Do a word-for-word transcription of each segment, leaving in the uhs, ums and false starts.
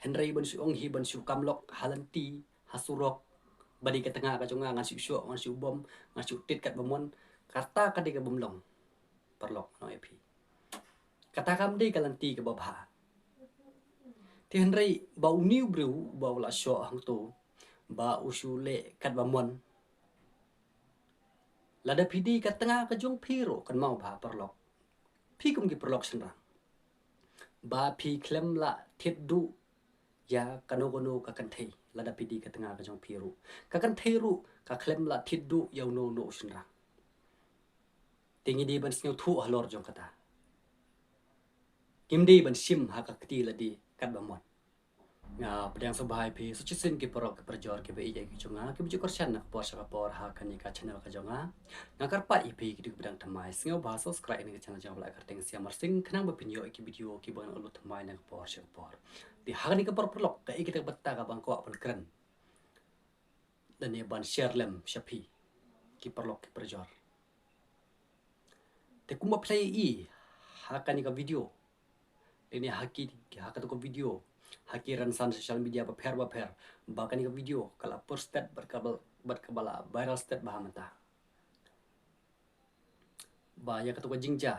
Hynrei ban shu ong hi ban shu kam lok ha lynti, ha surok, ba dei ka tnga ka jong nga, ngan shu shoh, ngan shu bom, ngan shu tied katba mon, kata ka dei ka bym long. Paralok, ngan ong ïa phi, kata kam dei ka lynti kaba bha. Te hynrei ba une u briew ba u la shoh hangto, ba u shu leh katba mon, lada phi dei ka tnga ka jong phi ruh, kynmaw bha paralok, phi kum ki paralok shynrang, ba phi khlem lah thied duh ïa kano kano ka kynthei. Lada phi dei ka tnga ka jong phi ruh, ka kynthei ruh ka khlem lah thied duh ïa uno uno u shynrang. Te ngi dei ban sngewthuh halor jong kata. Ngim dei ban shim ha ka kti lade katba mon. Nga pdiang sngewbha ïa phi sa shisien ki paralok ki parajor kiba ïeit ki jong nga, kiba ju kyrshan na ka por sha ka por ha kane ka channel ka jong nga. Nga kyrpad ïa phi ki dei kiba dang thymmai, sngewbha subscribe ïa kane ka channel jong nga ba la kyrteng Siam Marsing, khnang ba phin ïoh ïa ki video kiba ngan upload thymmai na ka por sha ka por. Te ha kane ka por paralok, kaei kata ka bynta kaba nga kwah ban kren lane ban share lem sha phi ki paralok ki parajor. Te kumba phi la ïohi ha kane ka video, lane ha ki, ha kato ka video, ha ki rynsan social media bapher bapher, ba kane ka video ka la post bad kaba, bad kaba la viral bha mynta, ba ïa kato ka jingjia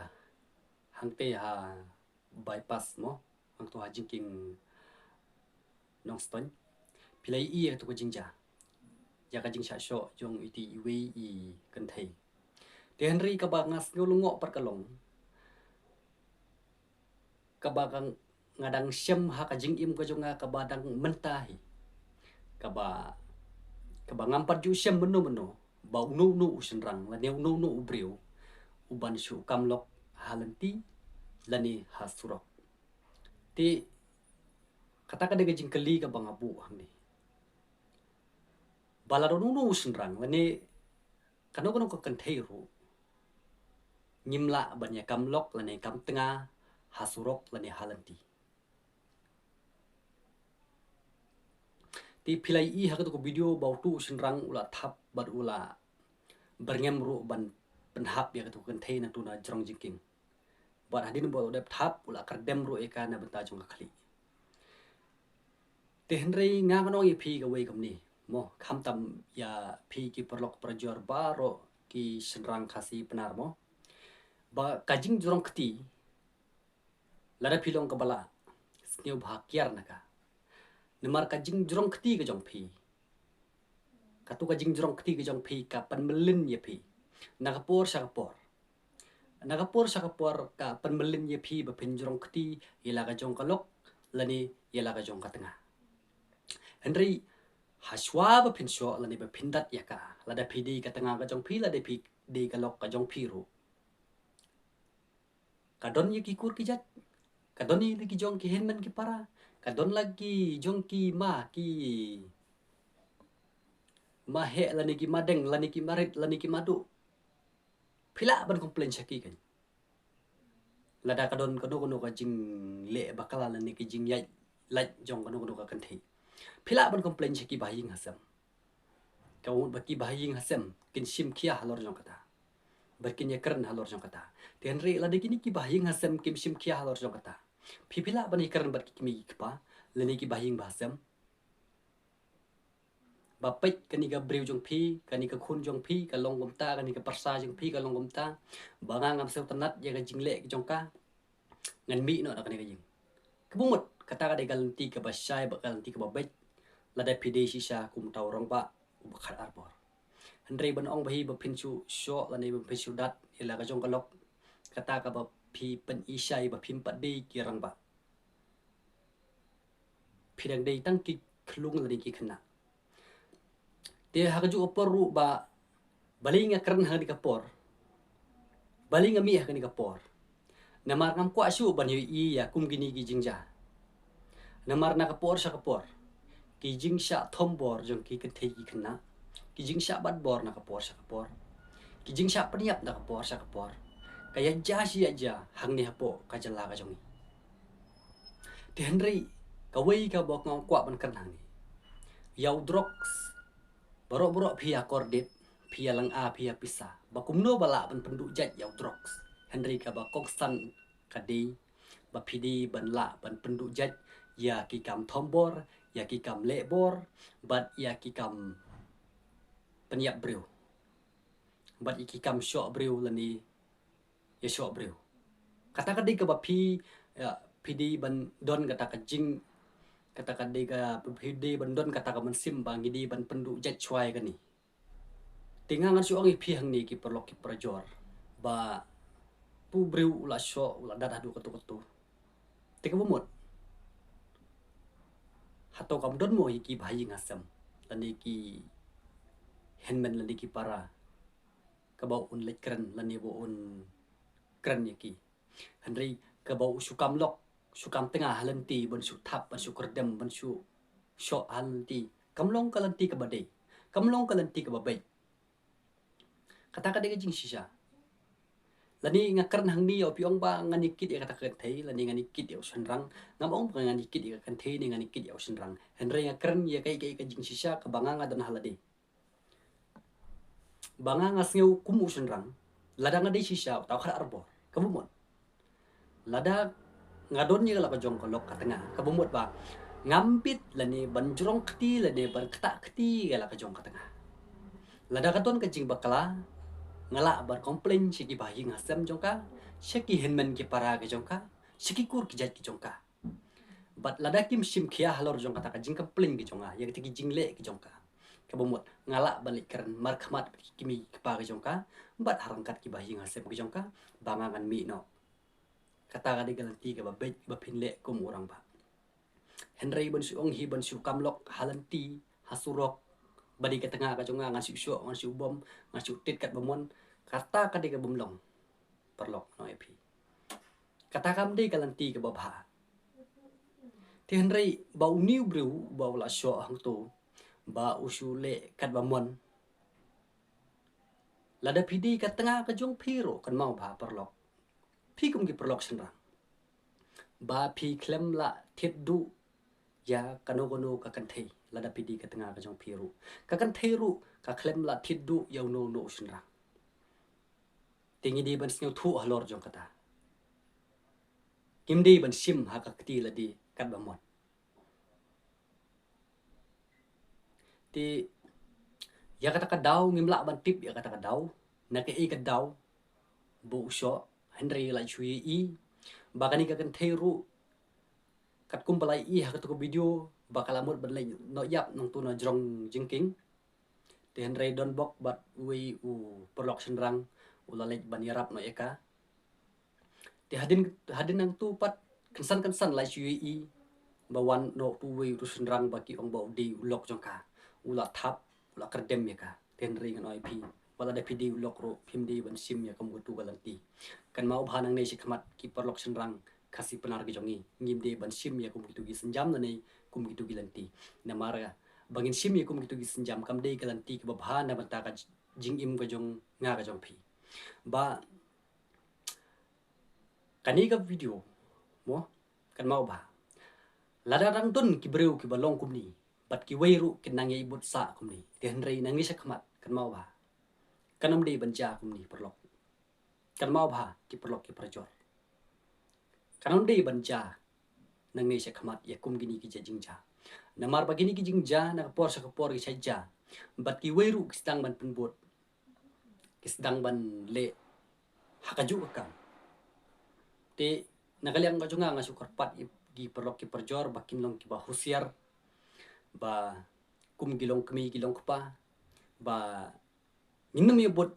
hangtei ha bypass mo, hangto ha jingkieng Nongstoiñ. Phi la ïohi ïa kato ka jingjia, ïa ka jingshah shoh jong iti iwei i kynthei. Te hynrei kaba nga sngew lyngngoh pat ka long, kaba ka nga dang shem ha ka jingim ka jong nga kaba dang mynta hi, kaba, kaba ngam pat ju shem mynno mynno ba uno uno u shynrang lane uno uno u briew u ban shu kam lok ha lynti lane ha surok. Te kata ka dei ka jingkylli kaba nga buh hangne, ba lada uno uno u shynrang lane kano kano ka kynthei ruh, ngim lah ban ïa kam lok lane kam tnga ha surok lane ha lynti. Te phi la ïohi ha kato ka video ba uto u shynrang u la thap bad u la byrngem ruh ban pynhap ïa kato ka kynthei na tu na jrong jingkieng. Bad hadien ba u la dep thap, u la kyrdem ruh ïa ka na bynta jong ka khlieh. Te hynrei nga ngan ong ïa phi kawei kumne mo, khamtam ïa phi ki paralok parajor baroh ki shynrang Khasi Pnar mo, ba ka jingjrong kti, lada phi long kaba lah, sngewbha kiar na ka. Namar ka jingjrong kti ka jong phi, kato ka jingjrong kti ka jong phi ka pynmlien ïa phi na ka por sha ka por. Na ka por sha ka por ka pynmlien ïa phi ba phin jrong kti ïa la ka jong ka lok lane ïa la ka jong ka tnga. Hynrei hashwa ba phin shoh lane ba phin dat ïa ka, lada phi dei ka tnga ka jong phi, lada phi dei ka lok ka jong phi ruh, ka don ïa ki kur ki jait, ka don ïa la ki jong ki hynmen ki para, ka don la ki jong ki ma, ki ma heh lane ki ma deng lane ki ma rit lane ki ma duh. Phi lah ban complain sha ki kan, lada ka don kano kano ka jingleh bakla lane ki jingïaid lait jong kano kano ka kynthei. Phi lah ban complain sha ki bahaïing hasem. Ka mut ba ki bahaïing hasem kin shim khia halor jong kata, bad kin ïakren halor jong kata. Te hynrei lada kine ki bahaïing hasem kim shim khia halor jong kata, phi phi lah ban ïakren bad ki kmie ki kpa lane ki bahaïing bahasem, ba peit kane ka briew jong phi, kane ka khun jong phi ka long kumta, kane ka pyrsa jong phi ka long kumta, ba nga ngam sngewtynnat ïa ka jingleh jong ka, ngan mih noh na kane ka ïing. Kaba mut kata ka dei ka lynti kaba shai bad ka lynti kaba beit lada phi dei shisha kum uta u rangbah uba khat arbor. Hynrei ban ong ba hi ba phin shu shoh lane ba phin shu dat ïa la ka jong ka lok, kata kaba phi pynïaishai ba phim pat dei ki rangbah. Phi dang dei tang ki khyllung lane ki khynnah. Te ha kajuh ka por ruh ba, balei nga kren ha kane ka por, balei nga mih ha kane ka por? Namar ngam kwah shuh ban ïohi ïa kum kine ki jingjia. Namar na ka por sha ka por, ki jingshah thombor jong ki kynthei ki khynnah, ki jingshah batbor na ka por sha ka por, ki jingshah pynïap na ka por sha ka por, ka ïaid ja shi ïaid ja hangne hapoh ka jylla ka jong ngi. Te hynrei kawei kaba nga kwah ban kren hangne, ïa u drugs, baroh baroh phi ïa kordit, phi ïa lynga, phi ïa pisa, ba kumno ba lah ban pynduh jait ïa u drugs. Hynrei kaba kongsan ka dei ba phi dei ban lah ban pynduh jait ïa ki kam thombor, ïa ki kam lehbor, bad ïa ki kam pynïap briew, bad ïa ki kam shoh briew lane ïa shoh briew. Kata ka dei kaba phi, ïa, phi dei ban don kata ka jing, kata ka dei ka, phi dei ban don kata ka mynsiem ba ngi dei ban pynduh jait shuwa ïa kane. Te nga ngan shu ong ïa phi hangne ki paralok ki parajor, ba u briew u la shoh, u la dat haduh katto katto. Te kaba mut, hato kam don mo ïa ki bahaïing hasem, lane ki hynmen lane ki para, kaba un leit kren lane ba un kren ïa ki? Hynrei kaba u shu kam lok, shu kam tnga ha lynti, ban shu thap, ban shu kyrdem, ban shu shoh ha lynti, kam long ka lynti kaba dei, kam long ka lynti kaba beit. Kata ka dei ka jingshisha. Lane nga kren hangne ïa u, phi ong ba ngan ïa kit ïa kata ka kynthei, lane ngan ïa kit ïa u shynrang. Ngam ong ba ngan ïa kit ïa ka kynthei ne ngan ïa kit ïa u shynrang. Hynrei nga kren ïa kaei kaei ka jingshisha kaba nga nga don ha lade. Ba nga nga sngew kum u shynrang, lada nga dei shisha uta u khatarbor, kaba mut, lada nga don ïa la ka jong ka lok ka tnga, kaba mut ba ngam bit lane ban jrong kti lane ban ktah kti ïa la ka jong ka tnga. Lada ka don ka jingbakla, nga lah ban complain sha ki bahaïing hasem jong ka, sha ki hynmen ki para ki jong ka, sha ki kur ki jait ki jong ka. Bad lada kim shim khia halor jong kata ka jingcomplain ki jong nga ïa kata ki jingleh ki jong ka, kaba mut nga lah ban leit kren markhmat ki kmie ki kpa ki jong ka, bad ha ryngkat ki bahaïing hasem ki jong ka, ba nga ngan mih noh. Kata ka dei ka lynti kaba beit ba phin leh kum u rangbah. Hynrei ban shu ong hi ban shu kam lok ha lynti, ha surok, ba dei ka tnga ka jong nga, ngan shu shoh, ngan shu bom, ngan shu tit katba mon, kata ka dei kabym long. Paralok, ngan ong ïa phi, kata kam dei ka lynti kaba bha. Te hynrei ba une u briew ba u la shoh hangto, ba u shu leh katba mon, lada phi dei ka tnga ka jong phi ruh, kynmaw bha paralok, phi kum ki paralok shynrang, ba phi khlem lah thied duh ïa kano kano ka kynthei, lada phi dei ka tnga ka jong phi ruh. Ka kynthei ruh ka khlem lah thied duh ïa uno uno u shynrang. Te ngi dei ban sngewthuh halor jong kata. Ngim dei ban shim ha ka kti lade katba mon. Te ïa kata ka daw ngim lah ban tip ïa kata ka daw, na kaei ka daw ba u shoh, hynrei la shu ïohi ba kane ka kynthei ruh, katkum ba la ïohi ha kato ka video, ba ka la mut ban leit noh ïap nangto na jrong jingkieng. Te hynrei don bok bad uwei u paralok shynrang u la leit ban ïarap noh ïa ka. Te hadien, hadien nangto pat kynsan kynsan la shu ïohi ba wan noh uto uwei uto u shynrang ba ki ong ba u dei u lok jong ka. U la thap, u la kyrdem ïa ka. Te hynrei ngan ong ïa phi, wat lada phi dei u lok ruh, phim dei ban shim ïa kum kato ka lynti. Kynmaw bha nangne shakhmat ki paralok shynrang Khasi Pnar ki jong ngi, ngim dei ban shim ïa kum kito ki sienjam lane kum kito ki lynti. Namar ba ngin shim ïa kum kito ki sienjam kam dei ka lynti kaba bha na bynta ka jingim ka jong nga ka jong phi. Ba kane ka video mo, kynmaw bha, lada dang don ki briew kiba long kumne, bad kiwei ruh kin nang ïai bud sah kumne, te hynrei nangne shakhmat, kynmaw bha, kan ym dei ban jia kumne paralok. Kynmaw bha ki paralok ki parajor, kan ym dei ban jia nangne shakhmat ïa kum kine ki jait jingjia. Namar ba kine ki jingjia na ka por sha ka por ki shait jia, bad kiwei ruh ki sdang ban pynbud, ki sdang ban leh ha kajuh ka kam. Te na ka liang ka jong nga, nga shu kyrpad ïa ki paralok ki parajor ba kin long kiba husiar, ba kum ki long kmie ki long kpa, ba ngin ym ïa bud,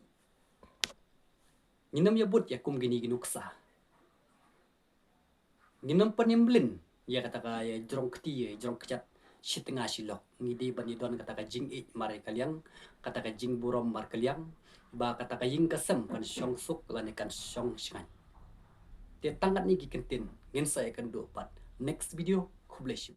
ngin ym ïa bud ïa kum kine ki nuksa. Ngin ym pynïamlien ïa kata ka ïa jrong kti ïa jrong kjat shi tnga shi lok. Ngi dei ban ïa don kata ka jingïeit mar ïa ka liang, kata ka jingburom mar ka liang, ba kata ka ïing ka sem kan shong suk lane kan shong shngaiñ. Te tang katne ki kyntien, ngin sa ïakynduh pat next video. Khublei shibun.